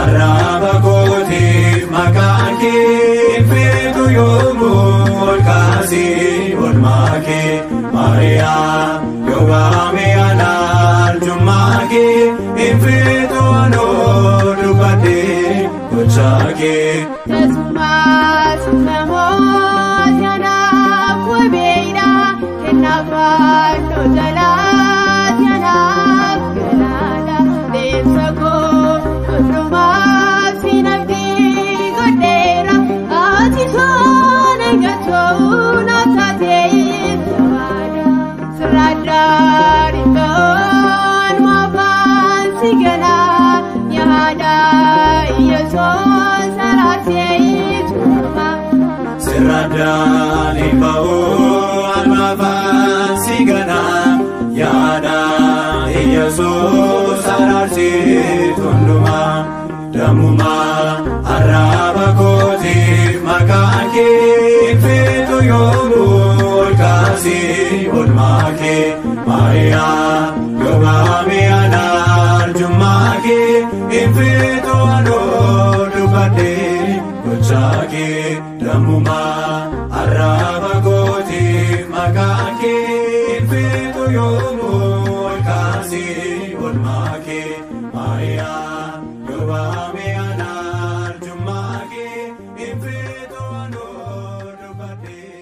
Arraba kootiif maqaan kee feetu yoomuu ol kaasii olmaa kee Maariyaam yoo waame. kee hin feetu anoo dubbadhee gochaa kee. Tasumas namoota naaf wabeedha kennaaf fannoo jalaati anaaf galaadha deemsa koo hundumaaf sin abdii godheera ati tola gatoo naaf taatee jabaadha sirraadhaan hin ba'oon maafaan si ganaa yaada Yesuus araarsee tuuma. Sirraadhaan hin ba'oon maafaan si ganaa yaada Yesuus araarsee hundumaa dammumaa arraba kootiif maqaan kee feetu yoomuu ol kaasii oolmaa kee Maariyaa yoobame anaan jummaa kee hin feetu anoo dubbadhee gochaa kee dammumaa arraba kootiif maqaan kee feetu yoomuu ol kaasii oolmaa kee Maariyaa yoobame anaan jummaa kee hin feetu anoo dubbadhee.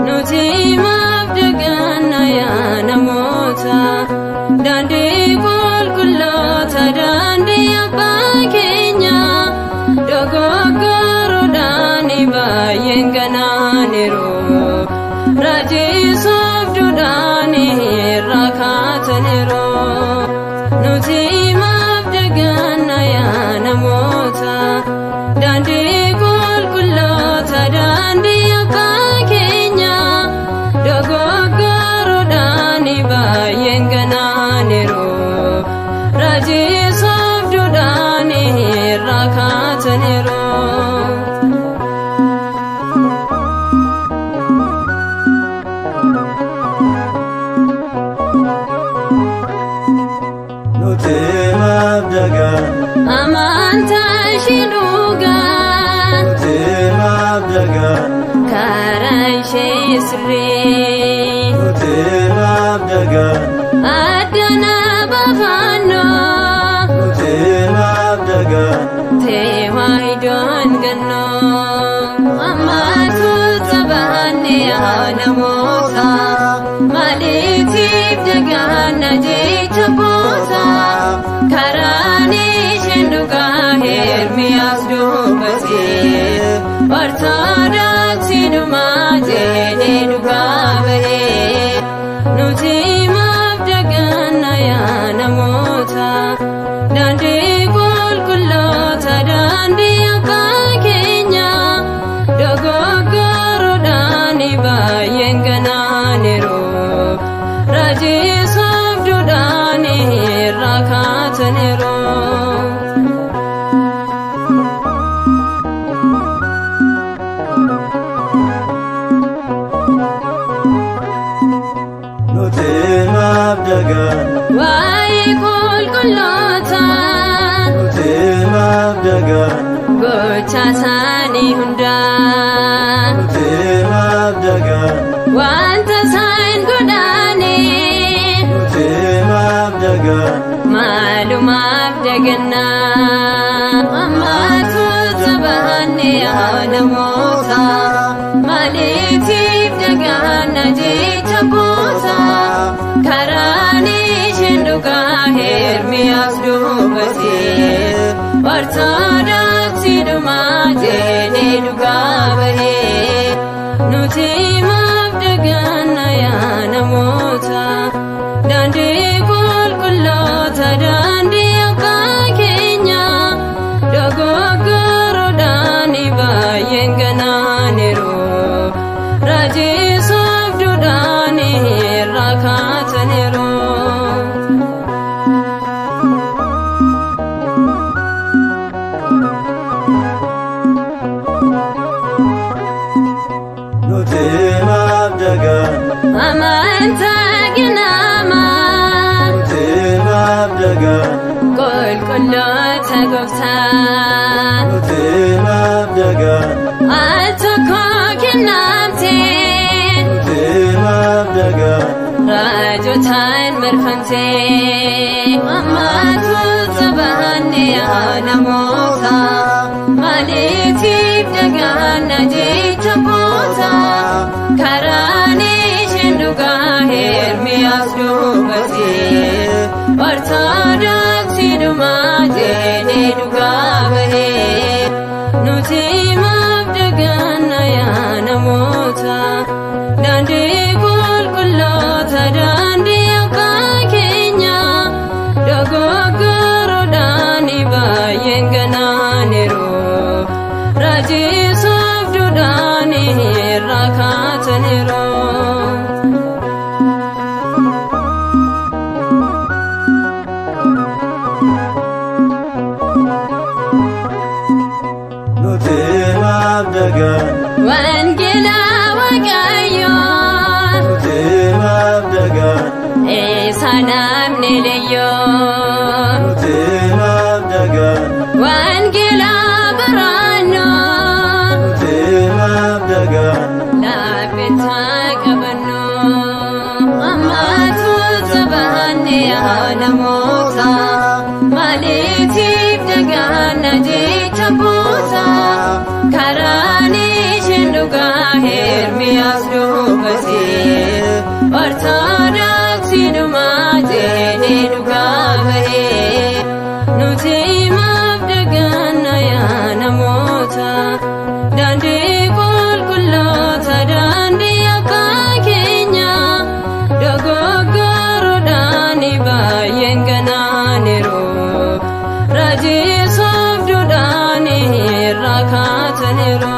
Nuti maaf daganna yaa namoota daandii qulqulloota daandii abbaa keenya dogoggoroodhaan baay'een ganaaniru raajii sobduudhaan irraa kaataniru. Nuti maaf daganna yaa namoota daandii qulqulloota daandii abbaa keenya dogoggoroodhaan baay'een ganaaniru raajii sobduudhaan irraa kaataniru. Nuti maaf daganna Amantaa ishee dhugaa nuti maaf daganna karaa ishee sirrii nuti maaf daganna addana baafannoo nuti maaf daganna teewaayidoon gannoo ammaatu tabaanne yaa namoota maaliitiif daganna jecha boota karaan isheen dhugaa Ermiyaas dubbate ortodoksii dhumaa jedhee dhugaa bahee nuti maaf daganna yaa namoota daandii qulqulloota daandii abbaa keenya dogoggoroodhaan baay'een ganaaniru raajii sobduudhaan irraa kaataniru. Nuti maaf daganna Waa'ee qulqulloota nuti maaf daganna gocha isaanii hundaa nuti maaf daganna wanta isaan godhanii nuti maaf daganna maalumaaf dagannaa ammaatu tabaanne yaa namoota maaliitiif daganna jecha boota karaan isheen dhugaa Ermiyaas dubbate ortodoksii dhumaa jedhee dhugaa bahee nuti maaf daganna yaa namoota daandii qulqulloota daandii abbaa keenya dogoggoroodhaan baay'een ganaaniru raajii sobduudhaan Nuti maaf daganna? Amantaa ganamaa. Nuti maaf daganna? Qulqulloota gooftaa. Nuti maaf daganna? Al tokko kennamte. Nuti maaf daganna? Raajotaan marfamte. Ammaatu jabaanne yaa namoota. Maaliitiif dagaanna jecha boota? Karaan isheen dhugaa Ermiyaas dubbate. Ortodoksii dhumaa jedhee dhugaa bahee. Nuti maaf dagaanna yaa namoota? Daandii qulqulloota, daandii abbaa keenya. Dogoggoroodhaan baay'een ganaaniru. Raajii sobduudhaan irraa kaataniiru. Nuti maaf daganna? Wangeela Waaqayyoo. Nuti maaf daganna? Isa namni leeyyoo. Nuti maaf daganna? Wangeela baraannoo. Nuti maaf daganna? Laaffeettaa qabannoo. Ammaatu jabaanne yaa namoota. Maaliitiif dagaanna jecha boota? Karaan isheen dhugaa Ermiyaas dubbate. Ortodoksii dhumaa jedhee dhugaa bahee. Nuti maaf dagaanna yaa namoota? Daandii qulqulloota, daandii abbaa keenya. Dogoggoroodhaan baay'een ganaaniru. Raajii sobduudhaan irraa kaataniiru.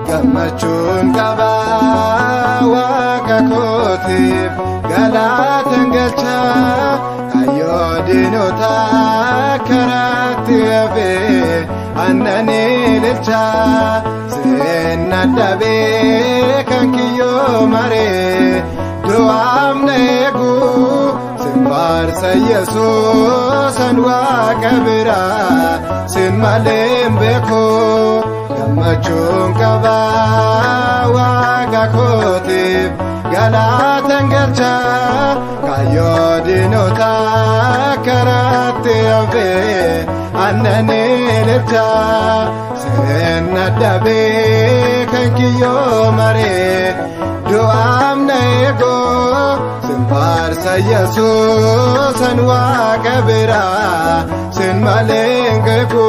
Gammachuun qabaa waaqa kootiif galatan galchaa kayyoo diinotaa karaatti hafee aannanii lilchaa seenna dhabee kan kiyyoo maree du'aamna eeguu sin faarsa Yesuusan waaqa biraa sin malee hin beeku. Gammachuun qabaa waaqa kootiif galatan galchaa kayyoo diinotaa karaatti hafee aannanii lilchaa seenna dhabee kan kiyyoo maree du'aamna eegoo sin faarsa Yesuusan waaqa biraa sin malee hin beeku.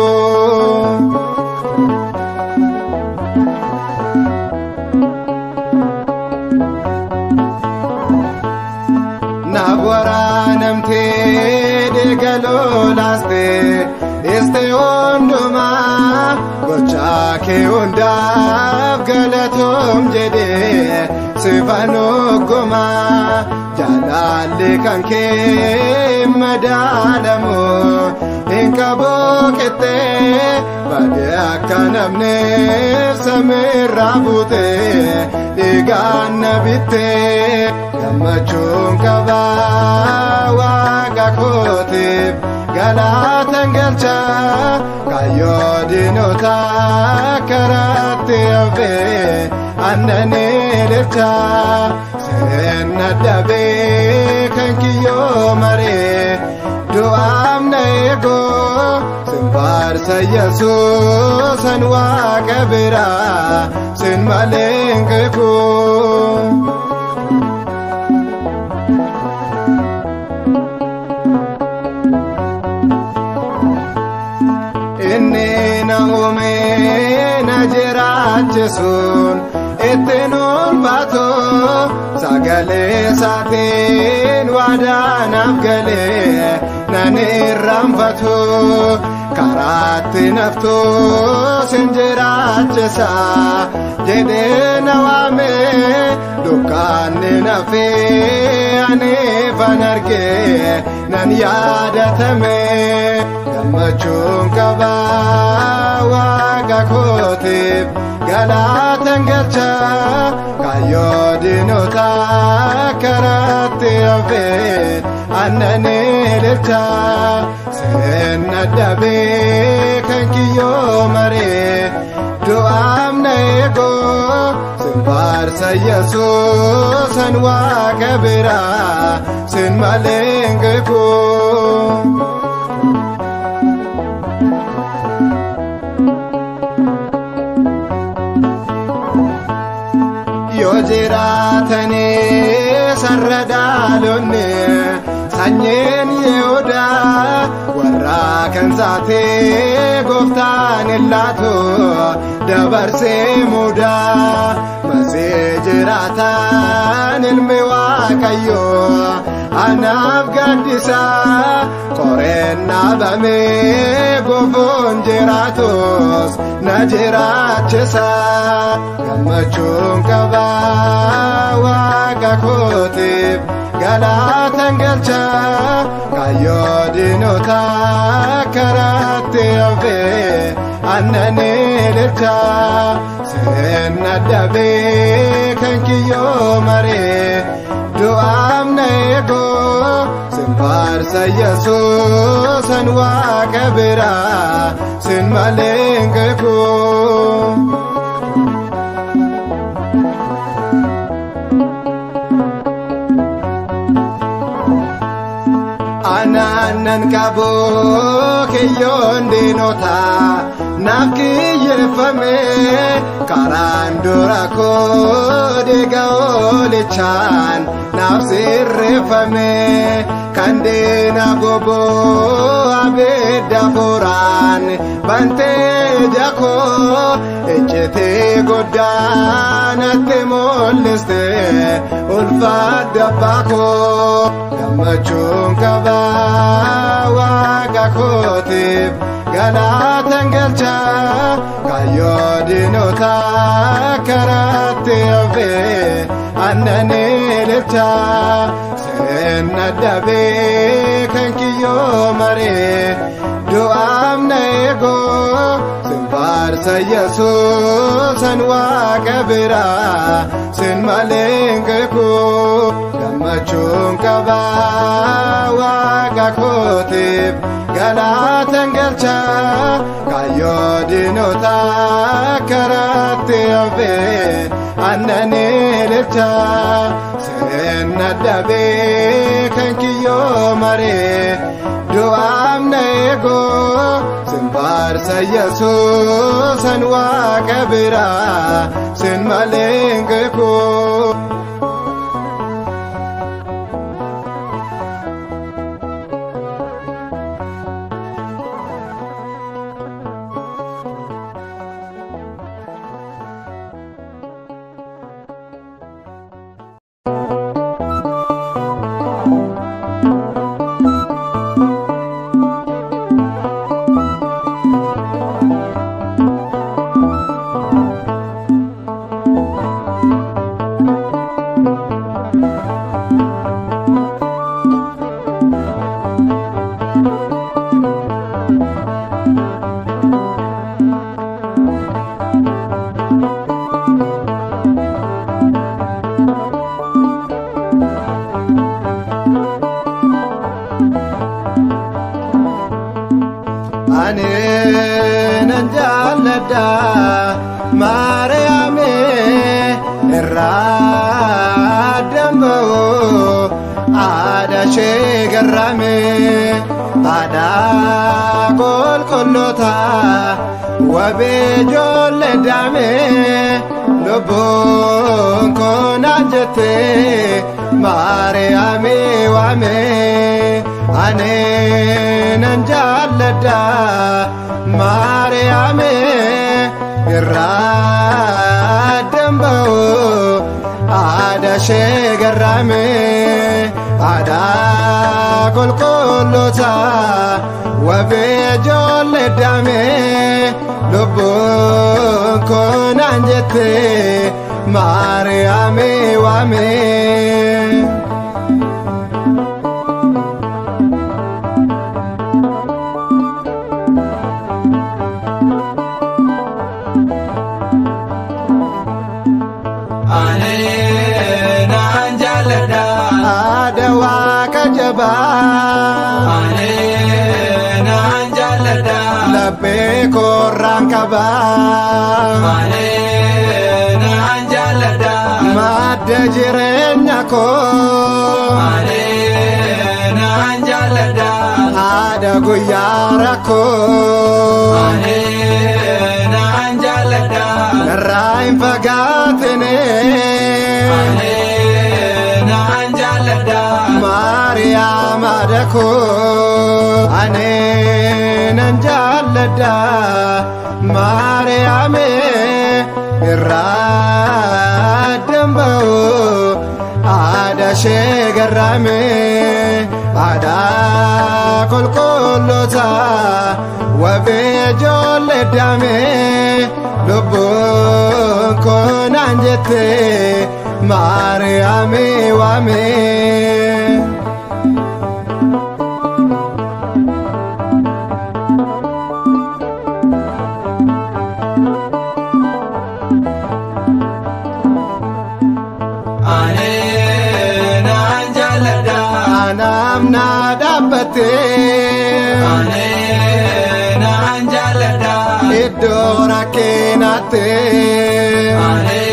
Naaf waraanamtee dhiiga lolaastee dhiiste hundumaa gochaa kee hundaaf galatoom jedhee sifa noggomaa. Jaalalli kan kee madaalamu hin qabu qixxee badee akka namni samiirraa buutee dhiigaan na bittee gammachuun qabaa waaqa kootiif galatan galcha kaayyoo diinotaa karaatti hafee annanii lilcha seenna dhabee kan kiyyoo maree du'aaf na eegoo sin faarsa Yesuusan waaqa biraa sin malee hin beeku. Inni na uume na jiraachisuun ittiin ulfaatu sagalee isaatiin waadaa naaf galee nan irraanfatu karaatti naftu sin jiraachisa jedhee na waame dukkaanni nafee ani fan argee nan yaadatame. Gammachuun qabaa waaqa kootiif galatan galcha kaayyoo diinotaa karaatti hafee annanii lilcha seenna dhabee kan kiyyoo maree du'aaf na eegoo sin faarsa Yesuusan waaqa biraa sin malee hin beeku. Yoo jiraatanii sarara dhaalonni sanyiin Yihudaa warra kan taatee gooftaan hin laatu dabarsee mudaa masee jiraataan ilmi Waaqayyoo anaaf gaaddisa qoreen dhaabamee goofoon jiraatus na jiraachisa gammachuun qabaa waaqa kootiif galatan galcha kaayyoo diinotaa karaatti hafee annanii lilcha seenna dhabee kan kiyyoo maree du'aaf na eegoo sin faarsa Yesuusan waaqa biraa sin malee hin beeku. Anaanan qabu kiyyoon diinotaa naaf kiyyeeffame karaan dura koo dhiiga hoolichaan naaf sirreeffame kan diina goboo abidda furaan bantee jakoo iccitii guddaa natti mul'iste ulfaadhu abbaa koo gammachuun qabaa waaqa kootiif galatan galcha kaayyoo diinotaa karaatti hafee annanii lilcha seenna dhabee kan kiyyoo maree du'aaf na eegoo sin faarsa Yesuusan waaqa biraa sin malee hin beeku. Gammachuun qabaa waaqa kootiif galatan galcha kaayyoo diinotaa karaatti hafee annanii lilcha seenna dhabee kan kiyyoo maree du'aaf na eegoo sin faarsa Yesuusan waaqa biraa sin malee hin beeku. Ani nan jaalladha Maariyaame irraa damba'u aadaa ishee garraame aadaa qulqulloota wabee ijoollee daame lubbuun koo naan jette Maariyaame waame. Ani nan jaalladha Maariyaame irraa damba'u aadaa ishee garraame aadaa qulqulloota wabee ijoollee daame lubbuun koo naan jette Maariyaame waame. Ani nan jaalladha. Aadaa waaqa jabaa. Ani nan jaalladha. Laphee koorraan qabaa. Ani nan jaalladha. Madda jireenya koo. Ani nan jaalladha. Haadha guyyaa rakkoo. Ani nan jaalladha. Narraa hin fagaatine. Ani nan jaalladha. Maariyaam haadha koo. Ani nan jaalladha Maariyaame irraa damba'u aadaa ishee garraame aadaa qulqulloota wabee ijoollee daame lubbuun koo naan jette Maariyaame waame. Ani nan jaalladha. Anaaf na dhaabbatte. Ani nan jaalladha. Iddoo rakkinaatti. Ani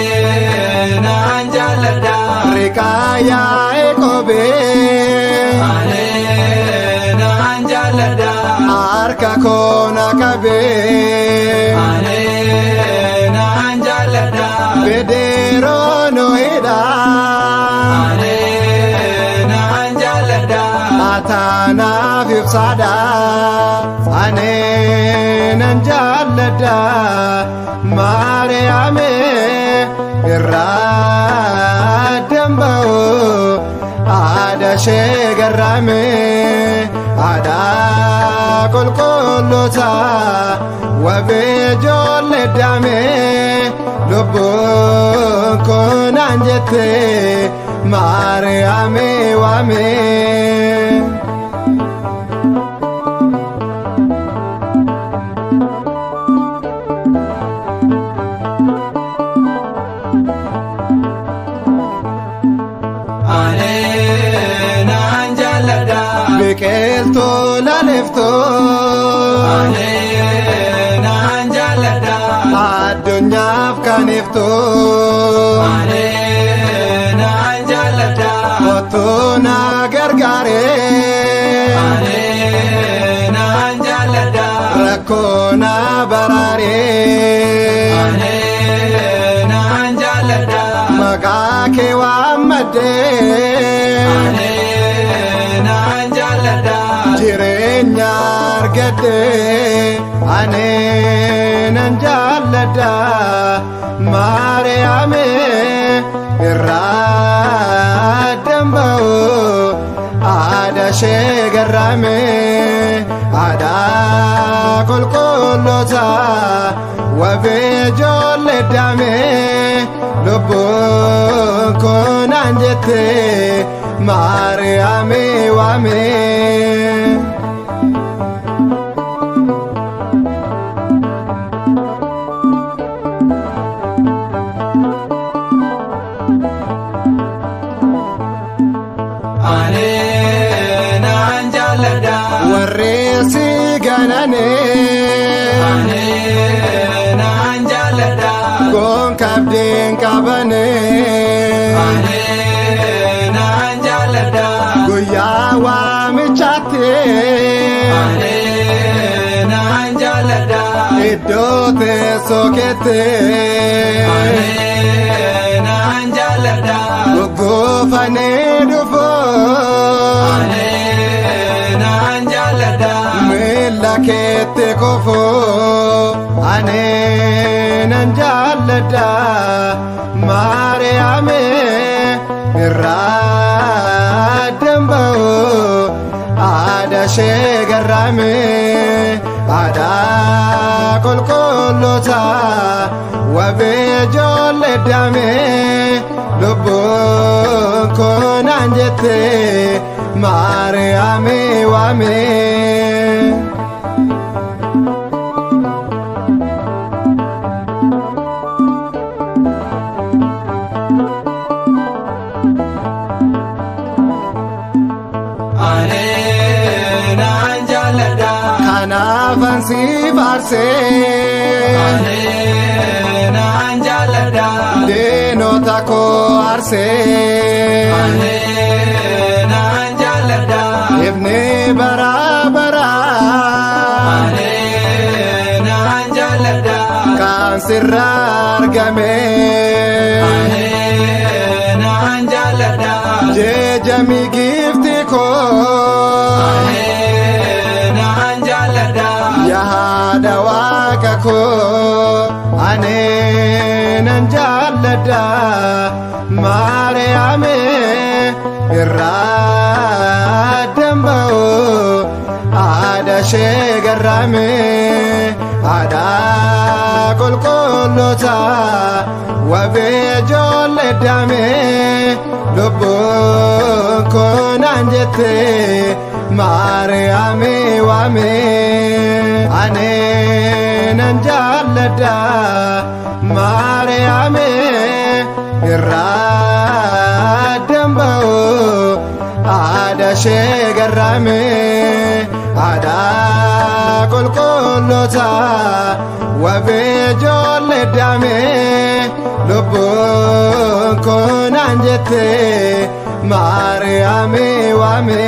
nan jaalladha. Riqaa yaa'e qobee. Ani nan jaalladha. Harka koo na qabee. Ani nan jaalladha. Bidiruu nu hidhaa. Ani nan jaalladha. Ataanaaf ibsaadha. Ani nan jaalladha Maariyaame irraa damba'u aadaa ishee garraame aadaa qulqulloota wabee ijoollee daame lubbuun koo naan jette Maariyaame waame. Ani nan jaalladha. Biqiltuu laliftoo. Ani nan jaalladha. Addunyaaf kan iftuu. Ani nan jaalladha. Kottuu na gargaaree. Ani nan jaalladha. Rakkoo na baraaree. Ani nan jaalladha. Maqaa kee waammadhee. Ani nan jaalladha. Jireenya argadhee. Ani nan jaalladha Maariyaame irraa damba'u aadaa ishee garraame aadaa qulqulloota wabee ijoollee daame lubbuun koo naan jette Maariyaame waame. Ani nan jaalladha. Warri si ganane. Ani naan jaalladha. Gonkaabdeen qabane. Ani naan jaalladha. Guyyaa waamichaatti. Ani naan jaalladha. Iddoo teessoo keetti. Ani naan jaalladha. Gugguufanii dhufu. Ani naan jaalladha. Miila keetti kufu. Ani nan jaalladha. Maariyaame irraa damba'u. Aadaa ishee garraame. Aadaa qulqulloota wabii ijoollee daame. Lubbuun koo naan jette Maariyaame waame. Ani naan jaalladha. Kanaafan si faarsee. Ani naan jaalladha. Diinota koo aarsee. Ani naan jaalladha. Ifni bara baraa. Ani naan jaalladha. Kan sirraa argame. Ani naan jaalladha. Jejami giifti koo. Ani naan jaalladha. Yaa haadha waaqa koo. Ani nan jaalladha. Maariyaame irraa damba'u. Aadaa ishee garraame. Aadaa qulqulloota wabii ijoollee daame. Lubbuun koo naan jette Maariyaame waame. Ani nan jaalladha. Maariyaame irraa damba'u. Aadaa ishee garraame. Aadaa qulqulloota wabii ijoollee daame. Lubbuun koo naan jette Maariyaame waame.